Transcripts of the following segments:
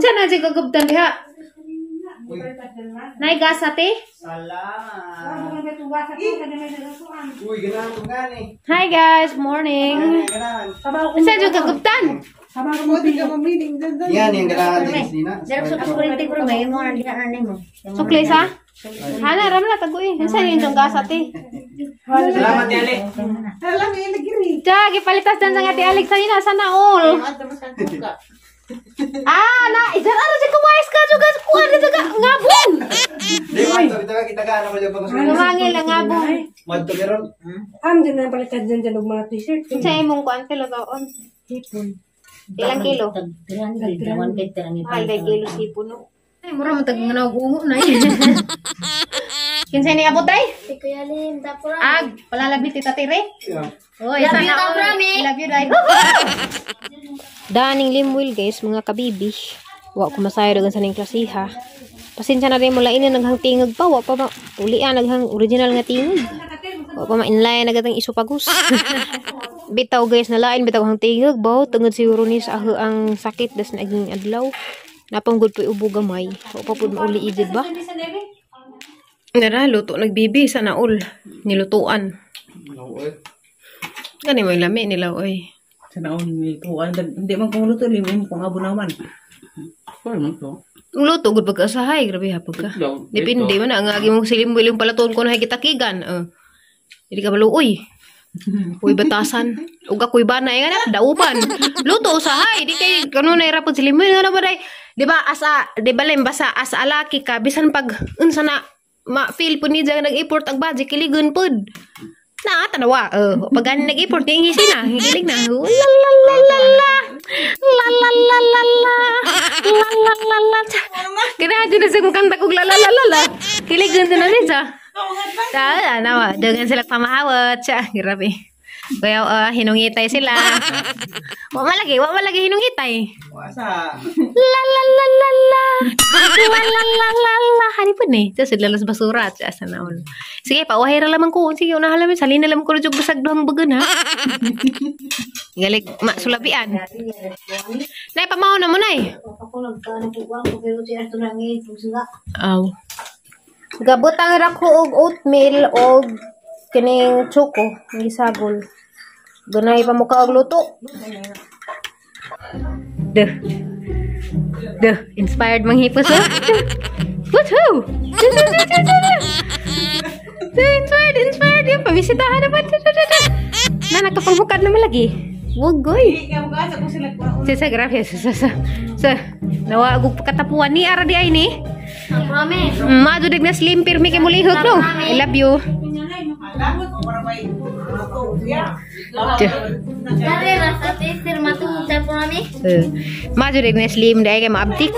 Unsa na jud kagubtan diha? Nay gasa te? Salamat. Uy, ganahan ko gani. Hi guys, morning. Ganahan. Unsa jud kagubtan? Yan, yung ganahan din sina. Sukli sa? Hana ram na tagoy. Unsa yung jung gasa te? Salamat, Yali. Ja, gipalitas dan sa nga ti Alex sanina sana all. Ah, na, idan ara jud kumayos ka juga kuan na juga ngabon. Di ba, ito, ito, kita ka, ano ko dyan pag Ngangil ang ngabon. Madto meron. Am dyan na palitan dyan dyan og mga t-shirt. Unsa imong kuan kilo taon? Ilang kilo? Mahal kay kilo sipon no. Ay, mura man tag nga ungo na eh. Kinsa ni abot ay? Ag, palalab ni Tita Tere. Oy, Love you, sana all. Taprami. Love you, dai. Daning limwil guys, mga kabibi. Wa ko masayo dagan sa ning klasiha. Pasensya na rin mo lain na naghang tingog pa, wa pa ma ulian naghang original nga tingog. Wa pa ma-inlay na gatang isophagus. Bitaw guys, nalain bitaw hang tingog baw tungod siguro ni sa aho ang sakit das naging adlaw. Napanggod po ubo gamay. Wa pa pud mauli ijid ba? Nara, luto nagbibi sana all nilutuan. Gani mo yung lami nila oy. Sa naon nilutuan. Hindi man kung luto, limo mo kung abo naman. Ang luto gud pagka-asahay, grabe hapag ka. Depende man na ang agi mong silimwil yung palaton ko na kitakigan. Hindi ka maluoy. Uy batasan. Ug ako'y banay nga na dauban. Luto usahay, di kay kanunay ra pud silimwil nga na ba day. Di ba asa, di ba lim basta asa alaki ka bisan pag unsa na ma-feel pud ni dyan nag-effort ang budget kiligon pud. Na tanawa. Pag gani nag-effort ni ngisi na, hikilig na. La la la la la. La la la la la. La la la la. Ganahan na sa kong kanta kog la la la la la. Kiligon na siya. Ta, nawa, dagan sila pamahawat siya. Grabe. Kaya hinungitay sila. Wa malagi hinungitay. Wasa. La la la la la. La la la la la. Hani po ni. Sa sila las basura siya sa naon. Sige, pauhay ra lamang ko. Sige, unahan lang. Salin na lamang ko jug basag duhang bagan ha. Galik ma sulabian. Nay pamaw na mo nay. Aw. Gabutang ra ko og oatmeal og kining choco, gisagol. Ganay pa mo ka og luto. Duh. Duh, inspired manghipos oh. Woohoo! Duh, inspired, inspired. Yung pabisitahan na ba? Na, nakapanghukad naman lagi. Wag, goy. Sa, grabe. Sa, nawa, og katapuan ni, ara di ay ni. Mado na slim pirmi kay mulihok, no? I love you. Mado na slim dahil kay maabtik.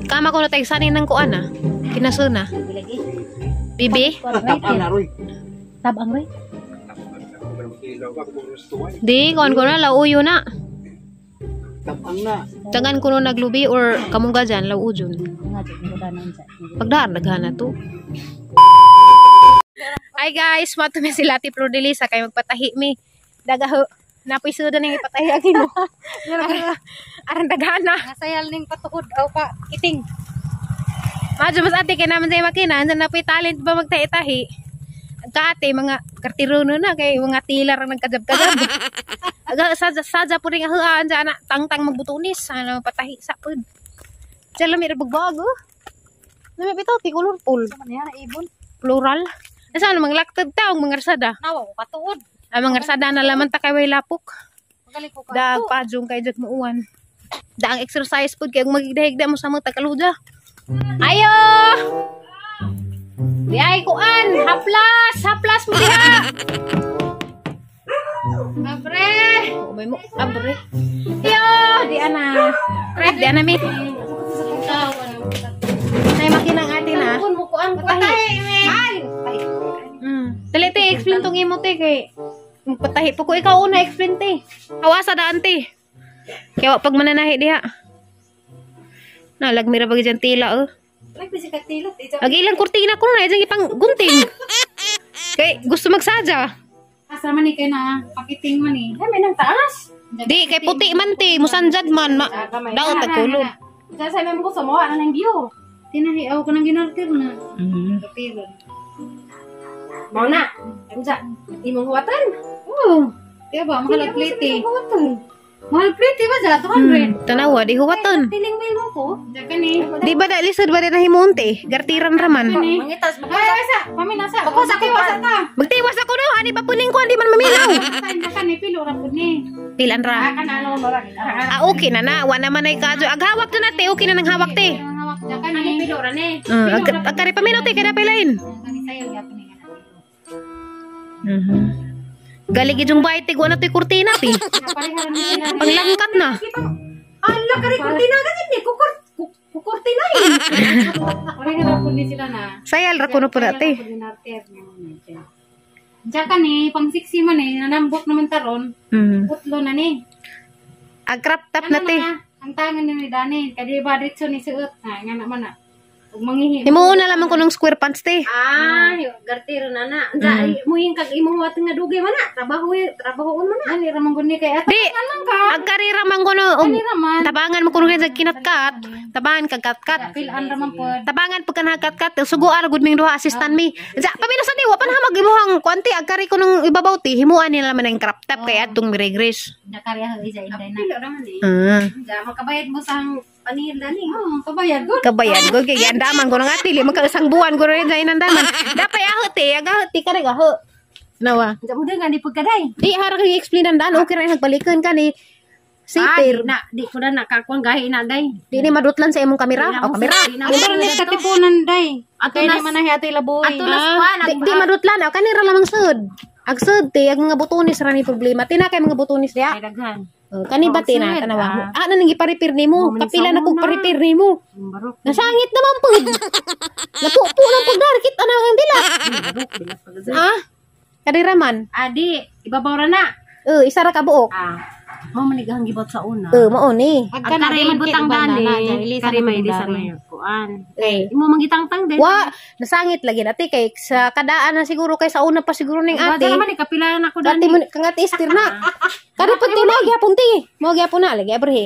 Kama ko na tayo sanin ng kuan ah. Kinasuna. Bibi? Tabang na, Roy. Tabang, Roy? Di, kuan ko na, lauyo na. Tabang na. Tangan ko no naglubi or kamungga dyan, laujon. Pagdaan, naghana to. Hi guys, mato mi sila Ate Flor de Lisa kay magpatahi mi. Dagaho, napuisudan ning ipatahi ang imo. Aran daghana. Nasayal ning patukod aw pa kiting. Madyo mas ate kay naman sa makina, andan na talent ba magtahi-tahi. Ang kaate mga kartirono na kay mga tilar ang nagkajab-kajab. Aga sadya sadya po rin ang huaan dyan na tangtang magbutunis ano patahi sa pud. Diyan lami ra bagbag oh. Lami bitaw ti colorful. Ibon. Plural. Asa ano mga laktad taong mga arsada. Nawa ko katuod. Ang mga arsada na laman ta kay way lapok. Magaling ko ka. Dag pajong kay jag muuan. Daang exercise pud kay magigdahigda mo sa mga tagaluda. Ayo! Di ay kuan, haplas, haplas mo diha. Abre. Umay mo, abre. Yo, di ana. Pre, di ana mi. Nay makinang ate na. Kun mo kuan Patahi. Ay. Dali te, explain tong imo te kay magpatahi po ko ikaw una explain te. Hawasa daan te. Kaya wa pag mananahi diha. Na lagmira pag dyan tila oh. Ag ilang kurtina ko na dyan ipang gunting. Kay gusto magsadya. Asa man ni kay na pakiting man ni. Ay may nang taas. Di kay puti man ti, musanjad man ma. Daot tag kulod. Sa sa mo ko sa na ng view. Tinahiaw ko nang ginartir na. Mm. Kapilon. Mao na. Unsa? Imong huwatan? Oo. Kaya ba, mahal ang plate eh. Mahal plate ba dyan? 200. Tanawa di huwaton. Piling mo ko. Diyan ka ni. Di ba da lisod ba di na himuon te? Gartiran raman. Mangitas Ay, ay, sa. Paminasa. Ako sa tiwasa ta. Magtiwas ako no, ani pa puning ko di man mamilaw. Diyan ka ni, pilo ra po ni. Pilan ra. Kan ano mo ra. Ah, okay na na. Wa naman ay kadyo. Aghawak to na te, okay na nang hawak te. Ang hawak diyan ka ni. Pilo ra ni. Agkari paminaw te kada pilain. Kani sayo gyapon ni nga. Mhm. Gali gid yung bayte wa na to'y kurtina te. Pareha ni sila. Panglangkat na. Ala kari kurtina ganit ni kukur kukurtina eh. Pareha ra po ni sila na. Sayal ra kuno po na te. Diyan ka ni, pang siksi man eh, nanambok naman taron, putlo na ni. Ag crop top na Ano te. na, ang tangan ni Dani, kadi ba diretso ni suot, na, nga naman na. Ug manghihi. Himuon na lamang ko ng square pants te. Ah, gartiro na na. Unsa mo yung kag imong huwatan nga dugay man na. Trabaho trabahoon man na. Dali ra man gud ni kay at Di, man ka. agkari ra man kuno og Dali ra man. tabangan mo kuno sa kinatkat. Tabangan kag katkat. Pilan ra man pod. Tabangan pag kanang katkat suguan ra gud ming duha assistant mi. Sa pamina sa ni wa pa na magimuhang kuanti agkari ko nung ibabaw te himuan nila man ang crop top kay adtong miregres. Nakarya ha isa inday na. Pilo ra man eh. Unsa makabayad mo sa panihil dani. Oh, kabayad gud. Kabayan ko kay giandaman ko na nga tili magka isang buwan ko rin sa inandaman. Dapat aho te, agaho te kare gaho. Nawa. Unsa mo nga ni pagkaday. Di hara kay explain dan okay ra nagbalikan ka ni Ah, Siper. di na di ko na nakakuan gahi na day. Di ni madutlan sa imong kamera. O kamera. Ato na sa katipunan day. Ato Kay na di man na atoy laboy. Ato na kuan Di, di madutlan o kanira lamang sud. Ag sud te ag mga butones ra ni problema. Tina kay mga butones diya. Ay daghan. Oh, kani ba tina tanawa? Ah, na nang ipa-repair nimo. Kapila na kog pa-repair nimo. Barok. Nasangit naman pud. Napupo lang pud dar kita na ang dila. Ah? Kadira man. Adi, ibabaw ra na. Eh, isa ra ka buok. Ah. Mo man gihang gibot sa una. Eh, mao ni. Agka na Kare di man ibutang kay dani, kare may ilisan may kuan. Eh. Imo mangitangtang din. Wa, nasangit lagi nati kay sa kadaan na siguro kay sa una pa siguro ning Ate. ate. Naman eh, kapila na ako Ate dani. mo kang ate istir na. Kare pud ti mao gyapon ti. Mao gyapon na lagi abre.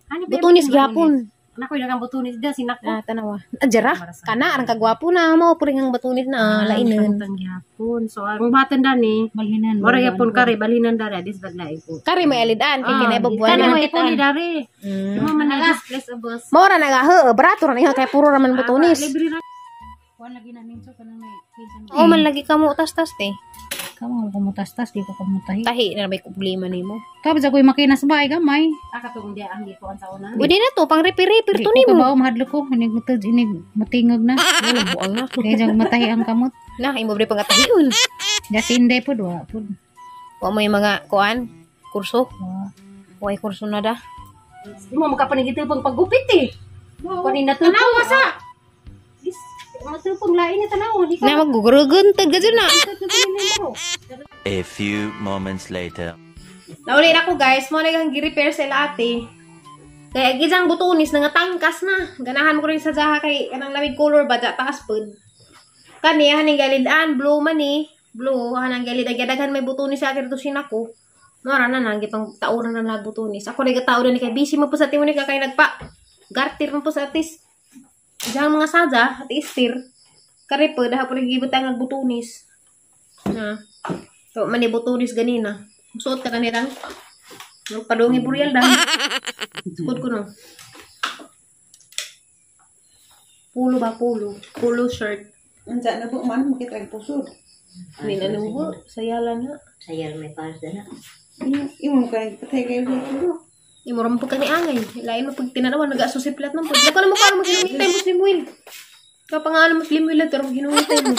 Ano ba Butunis gyapon. Nako yung butunis da sinako. Ah, tanawa. Adjara, kana arang kagwapo na mo puring ang batunis na lainan. Tang gyapon. So ang batan dani, Balhinan. mora gyapon kare balinan dari dis baglai ko. Kare may alidan kay kinay babuan Kani na. may ipon dari. Imo man na displace abos. Mao ra nagahe, barato ra niya kay puro ra man butunis. Libre ra. Kuan lagi na minso kanang may O man lagi kamo tas-tas te. Kamo kumutastas di ko kamutahi. Tahi na may problema nimo. Tapos ako'y makinas ba ay gamay. Ah, katong dia ang gikuan sa una. Pwede na to pang repair-repair Di to ko nimo. kabaw mahadlok ko inig mutod inig mutingog na. Wala buang na. Kaya jang matahi ang kamot. Na imo bre pangatahion. Dati inday pod wa pod. Wa may mga kuan kurso. Wa. Way kurso na da. Imo makapanigito pang paggupit eh. Kuan na Tanawa sa. Is matupong lain ni tanaw di ka. Na magugurugun tag gadyo na. A few moments later. Nauli na ko guys, mo na kang gi-repair sa ila ate. Kaya gijang butonis na nga tangkas na. Ganahan mo ko rin sa jaha kay kanang lamig color ba ja taas pud. Kani haning galidan blue man ni. Blue hanang galid ay daghan may butonis sa akin to sinako. Mora na nang gipang tauran na nag butonis. Ako na tao ni kay busy mo po sa timon ni kay nagpa gartir mo po sa atis. Dijang mga sadya at istir. Kare po dahapon nagibutang ang butonis. Na. So, man ni butonis ganina. Suot ka kanirang. Nung padungi burial dahil. Sukod ko no. Pulo ba pulo? Pulo shirt. Unsa na po man makita ang pusod. Hindi na nubo. Sayala na. Sayal may paras na. Imo kay patay kayo sa pulo. Imo rin po kani angay. Lain mo pag tinanawan, nag-asusiplat man po. Lako na mo ka, maghinungitay Muslim will. Kapangalan Muslim will pero maghinungitay mo.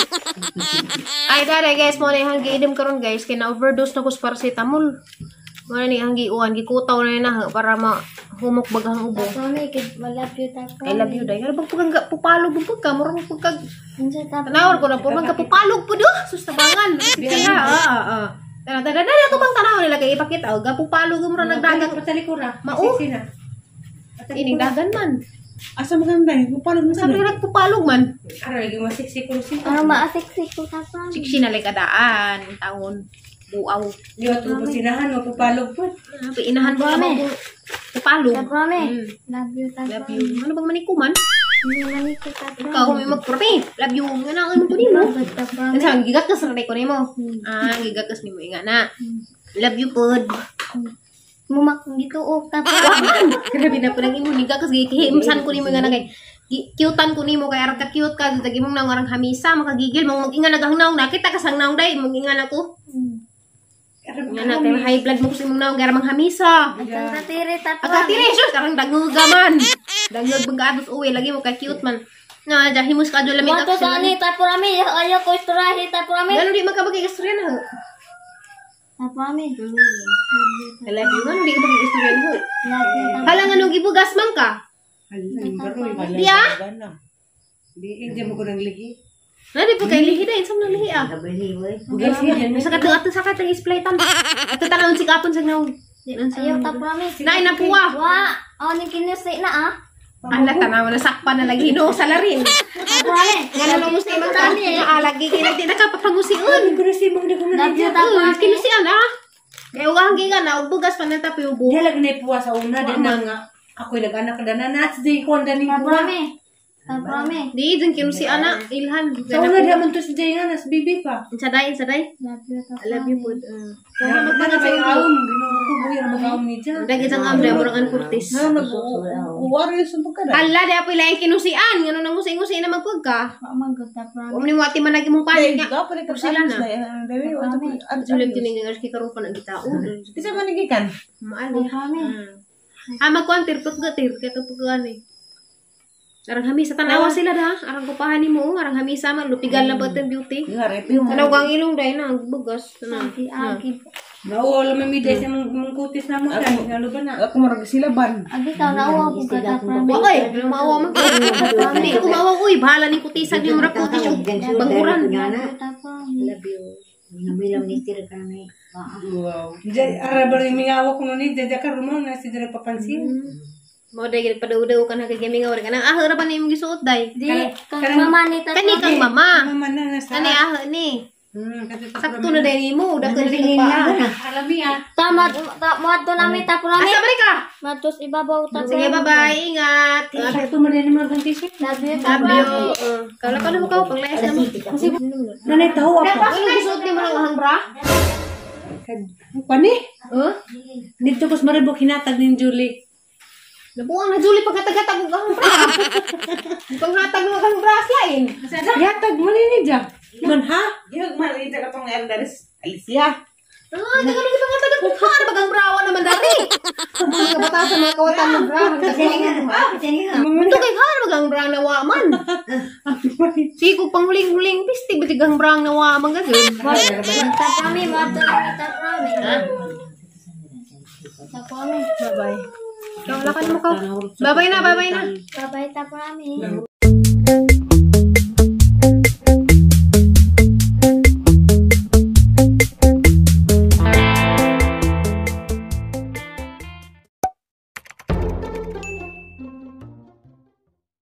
Ay, dara guys, mo na yung hanggi idim karon guys. Kaya na-overdose na ko sa paracetamol. Mo na ni hanggi uwan, gikutaw na na para mahumok baghang ubo. I love you, day. Ano bang pagkang pupalog mo pagka? Murang pagkag... Tanawar ko na po, bang kapupalog po do. Sus, tabangan. Kaya, Tara, tara, tara, ito bang tanaw nila kay ipakita? O, gapupalog mo ra nagdagan. Sa likura. Mao. Ining dagan man. Asa maganda pupalog mo sa Sabi ko nagpupalog man. Ara lagi masiksi ko si. Ano maasiksik ko tapang? Siksi na like kadaan, taon. Buaw. Di ba ito sinahan, mapapalog po. Inahan ba mo kupalog? Taprame. Love you, Love you. Ano bang manikuman? Hindi maniko taprame. Ikaw may magprape. Love you. Nga na ano po nimo? Taprame. Ano gigakas ra ko nimo. Ah, gigakas nimo inga na. Love you pod. Mumak gituok taprame. Grabe na po nang imo gigakas gihimsan ko nimo nga na kay cutean ko nimo kay arang ka cute ka tagi mong nang arang hamisa makagigil mong mag-inga nagahang naong nakita ka sang naong day mag-inga na ko. Nga na kay high blood mo ko sa imong naong kay arang manghamisa. Ang tatire taprame. Akatire sus karang danguga man. Dangog bang uwi lagi mo kay cute man. Na jahimus ka do lamig Mato sa ani taprame. Ayaw ko istoryahe taprame. Gano di makabagay istorya na. Taprame. I love you. Ngano di ka bagay istorya na. Love you. Hala nga nung gibugas man ka. Di ah. Di, hindi mo ko nang lihi. Nadi po kay lihi dahil sa mga lihi ah. Bugas yan. Sa kato ato sa katong isplay tan. Ato tanawon si kapon sa naong. Ayaw taprame. Naay na puwa. Wa, ako ni kinusi na ah. Ala tanaw na sakpan na lagi Hinoo sa larin. Taprame. Ngano nung musi man ka. Ah, lagi kay di nakapapangusiun. Love you taprame. Kinusian ah. Kay ugahang gigan na og bugas pa na tapi ubo. Di lang na ipuwa sa una, di na nga. Ako'y nag-anak na na, di ko ang daning puwa. Taprame. Taprame. Di jud kinusian na ilhan. Sa una, di naman to si Jay nga, nas bibi pa. Insa day, insa day. Love you I love you pod. Magpana pa yung aom, ginoo ko, buhay na mag-aom ni Jan. Dag isang amre murang an kurtis. Nag-uwari sa pagkada. Hala di apoy laing kinusian ngano nang ngusi-ngusi na magpagka. Mamagod taprame. Umni mo ati man lagi mong panig nga. Sila na. na. Sulim tining nga kikaroon pa ng gitaon. Bisa man gikan. Maali. Taprame. Ah, magkuan tir pagka tir kaya pagka eh. Arang hamisa tanawa sila da. Arang kupahan nimo arang hamisa man lupigan lang ba beauty. Tanaw kang ilong dai na ang bugas na. Agi agi. Nauwa lang may miday sa mong kutis na mo. Ngalo ba na? Ako marag sila ban. Agi ka nauwa ko ka taprame. Wa oy, maawa man. Hindi ko maawa uy, bahala ning kutisag yung murag kutis og bangkuran. Taprame. Wow. Ara ba rin mingawa ko nun eh, dyan ka rumo na si Dre papansin. Mo dai gid padaw-daw ka na kay gamingaw ka nang ah ra pa ni imong gisuot dai. Di kang mama ni Kani taprame. kang mama. Mama na nasa. Kani ah ni. Kasi Sakto na dai nimo, dako na dai pa. Alami ah. Tama, ta, mo nami taprame. Asa ba ka? Matos ibabaw taprame. Sige, bye-bye. Ingat. Sakto mo rin naman ang t-shirt. Love you Love taprame. you. Kala ka na mo ka panglayas na mo. Nanay, taho ako. Ano gisuot nimo ng ahang bra? Pani? Huh? Dito ko sa Maribok hinatag ni Julie. Nabuang na Julie paghatag-hatag og ahang bra. Panghatag ng ahang bra slain. Yatag mo ni Ja. Man ha? Gihag man ita katong Eldaris Alicia. Ah, tagalog yung panghatag og har bagang brawa naman dati. Mga kabatasan mga kawatan ng bra. Ito kay har bagang bra na wa man. Sige kung panghuling-huling pisti batigang bra na wa man gagawin. Taprame, mo nami taprame. Taprame. Bye-bye. Ikaw, wala ka na mukha. Bye-bye na, bye-bye na. Bye-bye taprame.